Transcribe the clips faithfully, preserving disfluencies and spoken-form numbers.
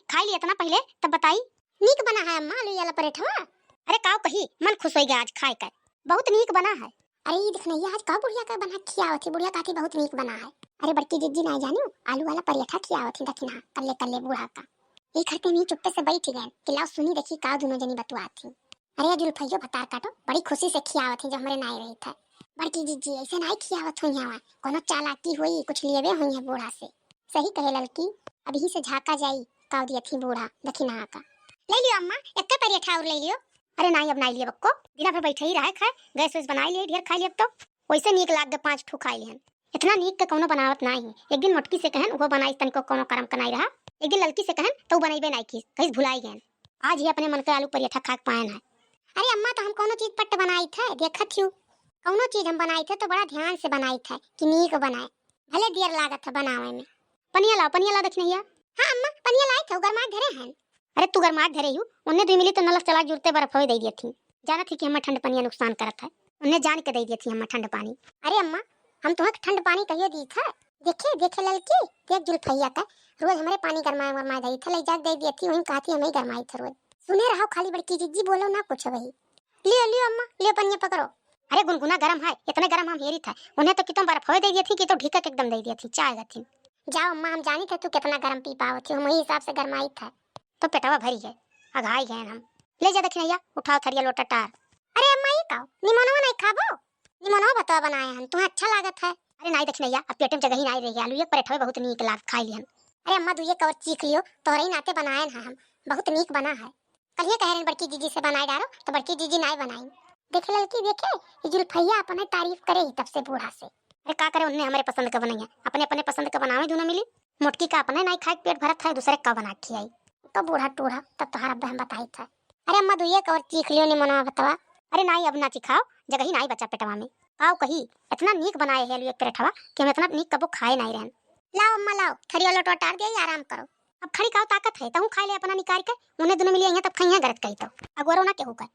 खाई ली इतना पहिले, तब बताई। नीक बना है अम्मा आलू वाला परेठवा। अरे काव कही, मन खुश होई गया आज खाए कर, बहुत नीक बना है। अरे ई देखनैया आज का बुढ़िया का बना खियावत ही, बुढ़िया कहती बहुत नीक बना है। अरे बड़की जिज्जी नाई जानियो, आलू वाला परेठा खियावत ही दखिना कल्ले कल्ले बूढ़ा का। ई खरते में चुप्पे से बैठ गए कि लाओ सुनी देखी का दोनों जनी बतुआत ही। अरे जुल्फैयो भतार काटो, बड़ी खुशी से खियावत ही जो हमरे नाई रही था। बड़की जिज्जी ऐसे नाई खियावत हुई है, कोनो चालाकी हुई, कुछ लेवे हुई है बूढ़ा से। सही कहे ललकी, अभी से झाका जाई, काव दिया थी बूढ़ा दखिना का। ले लियो अम्मा, एक परेठा और ले लियो। अरे नाई, अब नाई लियो बक्को, दिना भर बैठे ही रहे खाए, गैस वैस बनाई लिए, ढेर खाई लिए अब तो। वैसे नीक लाग गए, पाँच ठो खाई लिहन। इतना नीक के कौनो बनावत नाई है। एक दिन मोटकी से कहन, वो बनाई तनिको कौनो करम का नाई रहा। एक दिन ललकी से कहन, तो बनैबे नाई की, कहीं भुलाई गए। आज ही अपने मन के आलू परेठा खा के पायन है। अरे अम्मा, तो हम कौनो चीज पट बनाई थे, देखत हियो। कौनो चीज हम बनाई थे तो बड़ा ध्यान से बनाई थे कि नीक बनाए, भले देर लागत है बनावे में। पनिया लाओ, पनिया लाओ दखिनैया। हाँ अम्मा, पनिया लाई थे, गरमाए धरे हैं। अरे तू गरमाए धरे हूँ, उन्ने दुई मिली तो नलक चला जुरते बर्फ होए दे दिया थी। जानत ही कि हमें ठंड पनिया नुकसान करत है, उन्ने जान के दे दिया थी हमें ठंड पानी। अरे अम्मा, हम तुम्हें ठंड पानी कहियो दी था? देखे, देखे ललकी, देख जुल्फैया का, रोज हमरे पानी गरमाए गरमाए दे था, ले जाके दे दिया थी, वहीं कहती हमें ही गरमाई था रोज। सुने रहो खाली बड़की जिज्जी, बोलो ना कुछ वही। लियो, लियो अम्मा, लियो पनिया पकड़ो। अरे गुनगुना गरम है, इतने गरम हम हेरी था, उन्हें तो कितों बर्फ होए दे दिया थी, कितों ढीका के एकदम दे दिया थी, चाय गथी। जाओ अम्मा, हम जानी थे तू कितना गरम पी पावत थी, हम वही हिसाब से गरमाई था। तो पेटवा भरी है, अघाई गए हम। ले जा दखिनैया, उठाओ थरिया लोटा टार। अरे अम्मा, ये काओ, निमोनवा नहीं खाबो? निमोनवा भतवा बनाए हन, तुम्हें अच्छा लागत है। अरे नाई दखिनैया, अब पेट में जगह ही नाई रही, आलू एक परेठवे बहुत नीक लाग खाई लिहन। अरे अम्मा, दुइये कवर चीख लियो, तोहरे ही नाते बनाए हैं हम, बहुत नीक बना है। कलिए कहे रहन बड़की जीजी से बनाए डारो, तो बड़की जीजी नाई बनाई। देखे ललकी, देखे, ई जुल्फैया अपने तारीफ करे ही तब से बूढ़ा से। अरे का करे, उन्हें हमरे पसंद का बनैया, अपने अपने पसंद का बनावे दूनो मिली। मोटकी का अपने नाई खाए के पेट भरत है, दूसरे का बना के खियाई। तो बूढ़ा टूढ़ा, तब तोहार अब्बे हम बताई था। अरे अम्मा, दुइये कवर चीख लियो निमोनवा भतवा। अरे नाई, अब ना चिखाओ, जगह ही नाई बचा पेटवा में। काव कही, इतना नीक बनाए है आलू एक परेठवा कि हम इतना नीक कबो खाए नाई रहन। लाओ अम्मा, लाओ, थरिया लोटवा टार दिया, आराम करो। अब खड़ी काव ताकत है, तहूँ खाए ले अपना निकाल के, उन्हें दूनो मिली अइहें तब खइहें गरज कही तो। अगोरो ना केहू का।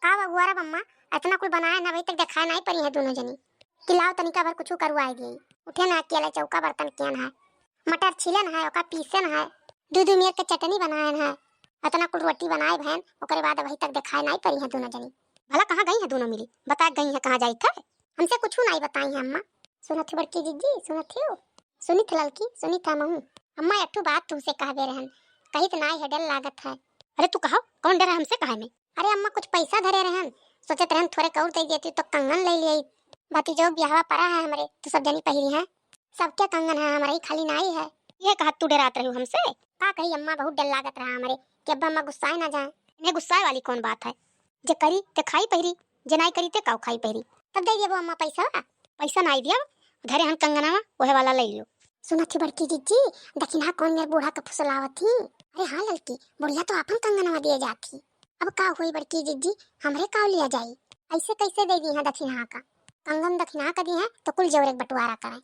काव अगुआरब अम्मा, इतना कुल बनाए ना, अभी तक देखाए नाई परी है दूनो जनी। कि लाओ तनिका भर कुछ करवाए दिए। उठे ना अकेले, चौका बर्तन कियन है, मटर छीलन है, ओका पीसन है, दू दू मेर के चटनी बनायन है, इतना कुल रोटी बनाए भैन, ओकरे बाद अभी तक देखाए नाई परी है दूनो जनी। भला कहाँ गई है दूनो मिली? बता गई है कहाँ जाई थे? हमसे कुछ नाई बताई है अम्मा। सुनत ही बड़की जिज्जी, सुनत ही हो? सुनित ललकी, सुनित हमहूँ। अम्मा, एक ठो बात तुमसे कहबे रहन, कहित नाई है, डर लागत है। अरे तू कहो, कौन डर है हमसे कहे में? अरे अम्मा, कुछ पैसा धरे रहन, सोचत रहन थोड़े कौर दे देती तो कंगन ले लिया। भतीजो ब्याहवा पड़ा है हमरे, तो सब जनी पहिरी हैं। सबके कंगन है, हमारा ही खाली नाई है। ये कहत तू डरात रही हमसे? का कही अम्मा, बहुत डर लागत रहा हमरे कि अब्बा अम्मा गुस्साए ना जाए। इन्हें गुस्साए वाली कौन बात है? जे करी ते खाई पहिरी, जे नाई करी ते काऊ खाई पहिरी। तब दे दिया वो अम्मा पैसा। पैसा नाई दिया, धरे हन कंगनवा, वहे वाला ले लियो। सुनत ही बड़की जिज्जी, दखिना कौन मेर बूढ़ा के फुसलावत ही? अरे हाँ ललकी, बुढ़िया तो आपन कंगनवा दिए जात ही। अब का हुई बड़की जिज्जी, हमरे का लिया जाई? ऐसे कैसे दे दी है दखिना का? कंगन दखिना का दी है तो कुल जेवर एक बंटवारा करें।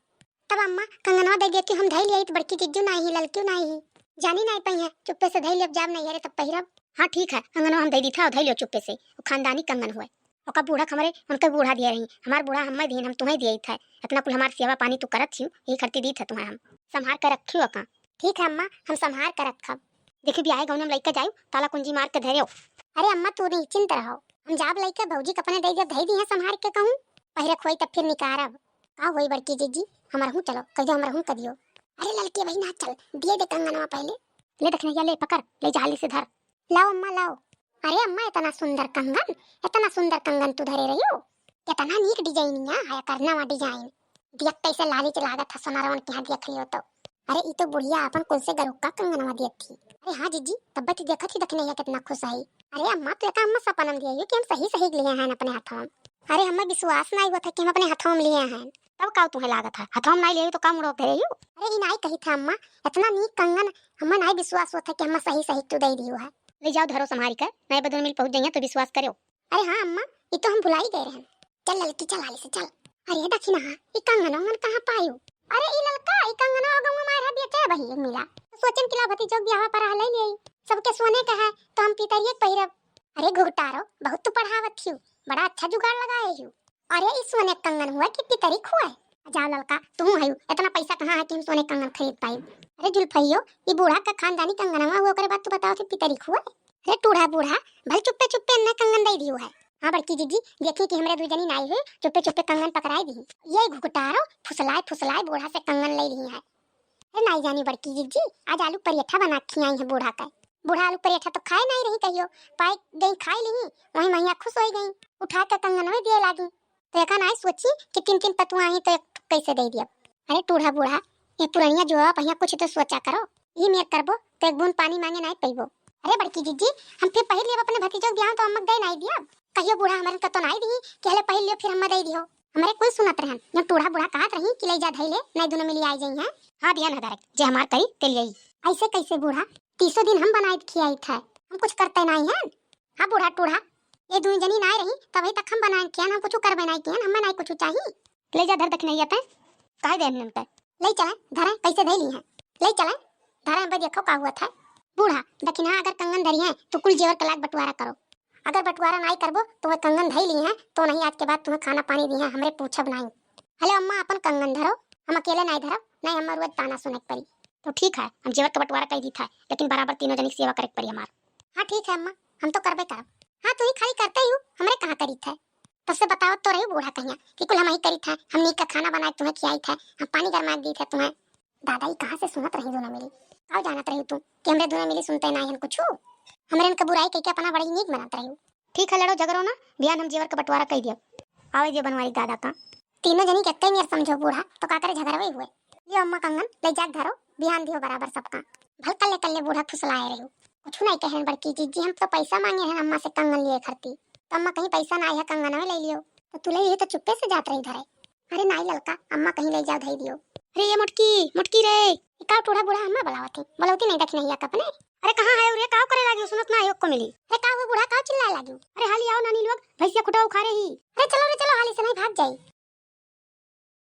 तब अम्मा कंगनवा दे देती, हम धई लिया तो बड़की जिज्जू नाई ही, ललकियो नाई ही, जानी नाई पाई है, चुप्पे से धई लिया, जाब नहीं है रे तब पहिरब। हाँ ठीक है, कंगनवा हम दे दी था, धई लियो चुप्पे से, वो खानदानी कंगन हुए। ओका बूढ़ा हमरे, उनके बूढ़ा दिए रही, हमार बूढ़ा हमें दिए, हम तुम्हें दिए था, इतना कुल हमार सेवा पानी तू करत ही, यही करती दी था तुम्हें हम। संभार के रखियो का। ठीक है अम्मा, हम संभार के रखब। देखी बियाहे गौने में लइका जायु, ताला कुंजी मार के धरेउ। अरे अम्मा तू निश्चिंत रहो, हम जाब लइका भौजी के अपने दे देब, धई दी है संभार के कहूँ, पहिरे खोई तब फिर निकारब। का होई बड़की जिज्जी, हमरहूँ चलो, कह दो हमरहूँ कदियो। अरे ललकी भाई ना चल, दिए दे कंगनवा पहले। ले दखिनैया ले पकड़, ले जाली से धर। लाओ अम्मा लाओ। अरे अम्मा इतना सुंदर कंगन, इतना सुंदर कंगन तू धरे रही हो, कितना नीक डिजाइनिया है करनवा डिजाइन। देख कैसे लाली च लागत है सोनारवन के यहाँ देख लियो तो। अरे ई तो बुढ़िया अपन कुल से गरुक्का कंगनवा दियत थी। अरे हाँ जिज्जी, तब तो देखत ही दखिनैया कितना खुश है। अरे अम्मा तू एका अम्मा सपनम दिया कि हम सही सही लिए हैं अपने हाथों में। अरे हमें विश्वास नहीं हुआ था कि हम अपने हाथों में लिए हैं। तब का तुम्हें लागत है, हाथों में नहीं लिए तो का मुड़ो धरे हो? अरे ई नहीं कही था अम्मा, इतना नीक कंगन हमें नहीं विश्वास हुआ था कि हमें सही सही तू दे दियो है। ले जाओ धरो संभारी कर, नहीं बदन मिल पहुंच जाइए तो विश्वास करो। अरे हाँ अम्मा, ये तो हम भुला ही गए रहन। चल ललकी चल हाली से चल। अरे दखिना, ये कंगन वंगन कहाँ पायो? अरे ई ललका, ई कंगन गौवा मार है बेचे बही एक मिला। तो सोचन कि ला भतीजो ब्याह पर ले ले। सबके सोने का है तो हम पीतरिये के पहिरब। अरे घुघटारो, बहुत तू पढ़ावत थियू, बड़ा अच्छा जुगाड़ लगाए हियू। अरे ई सोने कंगन हुआ कि पितरी खुआ है? जाओ ललका, तुहूँ हयू, इतना पैसा कहाँ है कि हम सोने कंगन खरीद पाई? अरे जुल्फइयो, ई बूढ़ा का खानदानी कंगनवा हुआ, ओकरे बाद तू बताओ थे पितरी खुआ। अरे टूढ़ा बूढ़ा, भल चुप्पे चुप्पे अन्ना कंगन दे दियो है। हाँ बड़की जिज्जी, देखी कि हमरे दू जनी नाई हुए, चुप्पे चुप्पे कंगन पकड़ाई दी। ये घुघटारो फुसलाए फुसलाए बूढ़ा से कंगन ले ली है। अरे नाई जानी बड़की जिज्जी, आज आलू परेठा बना खियाई है बूढ़ा का। बूढ़ा आलू परेठा तो खाए नाई रही कहियो, पाए गई खाई ली, वहीं महिया खुश हो गई, उठा के कंगन में दिए लागी। तो एका नाई सोची कि तीन तीन पतुआ आई तो एक ठो कैसे दे दिया। अरे टूढ़ा बूढ़ा, ये पुरनिया जो है, पहिया कुछ तो सोचा करो। ई मेर करबो तो एक बूंद पानी मांगे नाई पइबो। अरे बड़की जिज्जी, हम फिर पहिर लेब अपने भतीजो के बियाह तो अम्मा के दे नाई दिया। कहियो बूढ़ा हमरन का तो नाई दी कि हले पहिर लियो फिर अम्मा दे दियो। हमरे कोई सुनत रहन, जो टूढ़ा बूढ़ा कहत रही कि ले जा धई ले, नाई दोनों मिली आई जाई हैं। हाँ बियाह न धरक, जे हमार करी ते ले आई। ऐसे कैसे बूढ़ा? तीसों दिन हम बनाई खियाई थे, हम कुछ करते नाई हैं। हाँ बूढ़ा टूढ़ा, ये दोनों जनी नाई रही तभी तक हम बनाए खियान, हम कुछ करबे नाई कियन, हमें नाई कुछ चाहिए। ले जा धर दखिनैया तैं। काहे देन नन तैं? ले चले, धरे, कैसे धैली हैं? ले चले, धरे, अब देखो का हुआ था। बूढ़ा, दखिना अगर कंगन धरी हैं, तो कुल जेवर के लाग बंटवारा करो। अगर बंटवारा नाई करबो, तो वह कंगन धैली हैं, तो नहीं आज के बाद तुम्हें खाना पानी दी हैं, हमरे पूछब नाई। हले अम्मा, अपन कंगन धरो, हम अकेले नाई धरब, नाई हमें रोज ताना सुने के पड़ी। तो ठीक है, हम जेवर के बंटवारा कर दी था, लेकिन बराबर तीनों जनी के सेवा करे के पड़ी हमार। हाँ ठीक है अम्मा, हम तो करबे करब। हाँ तू ही खाली करते ही हो, हमरे कहाँ करी था? तब से बतावत तो रही बूढ़ा कहिया कि कुल हम ही करी था, हमनी का खाना बनाए तुम्हें खियाई था, हम पानी गरमाए दी था तुम्हें। दादा, ई कहाँ से सुनत रही दोनों मिली? काउ जानत रही तू कि हमरे दोनों मिली सुनते नाई हन कुछू? हमरे इनका बुराई कइके अपना बड़ी नीक मनत रही। ठीक है, लड़ो झगड़ो ना, बिहान हम जेवर का बंटवारा कई दियब। आवे दियो बनवारी दादा का। तीनों जनी के एक्के नियर समझो बूढ़ा, तो का करे झगड़वे हुए। लियो अम्मा कंगन, ले जाके धरो, बिहान दियो बराबर सबका। भल कल्ले कल्ले बूढ़ा फुसलाए रही। कुछ नहीं कहन बड़की जीजी, हम तो पैसा मांगे हैं अम्मा से कंगन लिए खरती। तो अम्मा कहीं पैसा ना आया, कंगन में ले लियो। तो तू ले ये तो चुप्पे से जात रही धरे। अरे नाई ललका, अम्मा कहीं ले जाओ, धई दियो। अरे ये मोटकी, मोटकी रे। ई का टूढ़ा बूढ़ा अम्मा बुलावत है? बुलावती नहीं देखी नहीं अपने। अरे कहाँ है रे? काउ करे लागी? सुनत ना है को मिली। अरे का हुआ बूढ़ा, काउ चिल्लाए लागी? अरे हाली आओ नानी लोग, भैंसिया खुटा उखारे ही। अरे चलो रे चलो, हाली से नहीं भाग जाई।